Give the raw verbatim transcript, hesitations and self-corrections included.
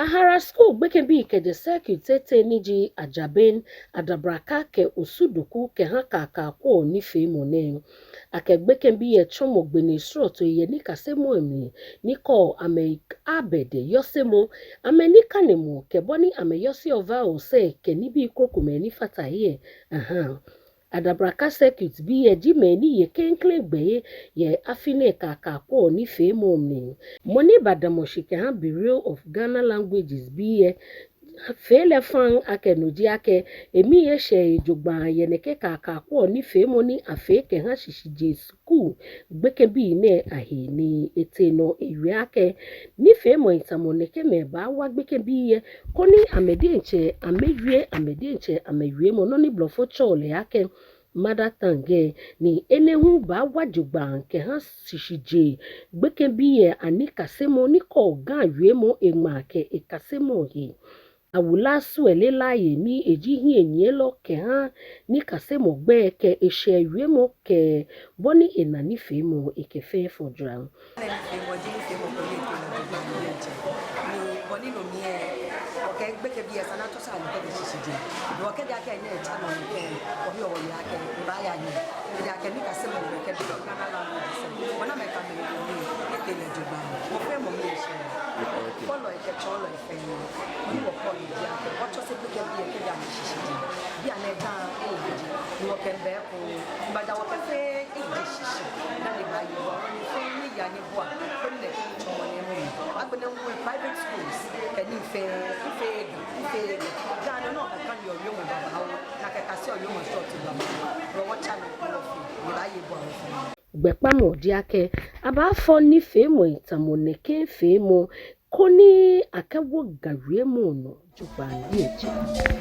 Ahara skul gbekɛbii kɛjɛ circuit etɛ ni ji Ajabɛn, Adabraka kɛ Osudoku kɛha Kaakaakwɔ nifeemɔ nɛɛ. Akɛ gbekɛbii lɛ tsɔmɔ gbɛnɛ srɔtoi yɛ nikasemɔ lɛ mli, ni kɔɔ amɛ abɛdɛ yɔsemɔ, amɛnikanemɔ kɛ bɔ ni amɛyɔseɔ vowels lɛ kɛ nibii krokomɛi ni fata he lɛ ahaa. Adabraka circuit bii lɛ ji mɛi ni ye klɛŋklɛŋ gbɛhe yɛ afi nɛɛ Kaakaakwɔ nifeemɔ mli. Mɔ ni badamɔ shi kɛha Bureau of Ghana Languages bii lɛ fee lɛ faŋŋ akɛ no ji akɛ emii eshɛ he jogbaŋŋ yɛ nɛkɛ Kaakaakwɔ nifeemɔ ni afee kɛha shishijee skul gbekɛbii nɛɛ ahe ni etee nɔ ewie akɛ nifeemɔi tamɔ nɛkɛmɛi baawa gbekɛbii lɛ koni amɛdiɛŋtsɛ amɛwie amɛdiɛŋtsɛ amɛwiemɔ, nɔ ni blɔfo tsɛɔ lɛ akɛ mother tongue lɛ, ni enɛ hu baawa jogbaŋŋ kɛha shishijee gbekɛbii lɛ anikasemɔ ni kɔɔ Ga wiemɔ eŋmaa kɛ ekasemɔ he. Awula Suɛle Laryea ni eji hiɛnyiɛlɔ kɛha nikasemɔ gbɛi kɛ eshɛɛ wiemɔ kɛ bɔ ni ena nifeemɔ ekɛ fɛɛ fɔ jogbaŋŋ. Nifeemɔ ji nifeemɔ ko ni etee nɔ jogbaŋŋ yɛ ntsɛ. Ni bɔ ni no mli lɛ, wɔkɛɛ gbekɛbii lɛ esa ni atsɔse amɛ kɛjɛ shishijee. Ni wɔkɛɛ akɛ nyɛ tsa nɔ kɛ, wɔbi wɔyɛ akɛ, ebaaya nyɛ. Ejaakɛ nikasemɔ gbekɛbii lɛ, Ghana language sɛ. Wɔna amɛ kɛ amɛ ni etee nɔ jogbaŋŋ. Mɔ fɛɛ mɔ mli eshɛ. Fɔlɔi kɛ tsɔɔlɔi fɛɛ, ni wɔkɔ ni ji akɛ, wɔtsɔse gbekɛbii lɛ kɛjɛ amɛshishijee. Bianɛ Ga elaaje, ni wɔkɛ bɛ ko, baja wɔkɛ fɛɛ eje shishi. Dani baaye bua, ni fɛɛ ni yaa ni bua, koni nɛkɛ nitsumɔ nɛɛ amɔ. Agbɛnɛ hu private schools, kɛ nii fɛɛ, fɛɛ Ga, fɛɛ Ga. Ga nɔ nɔ kɛ kane yɔɔ wiemɔ babaoo, nakai kaseɔ wiemɔ srɔto babaoo. Ni wɔtsa nɔ, ni wɔfee, ni baaye bua wɔfɛɛ. Gbɛkpamɔ ji akɛ, abaafɔ nifeemɔi tamɔ nɛkɛ feemɔ, koni akɛwo Ga wiemɔ nɔ jogbaŋŋ diɛŋtsɛ.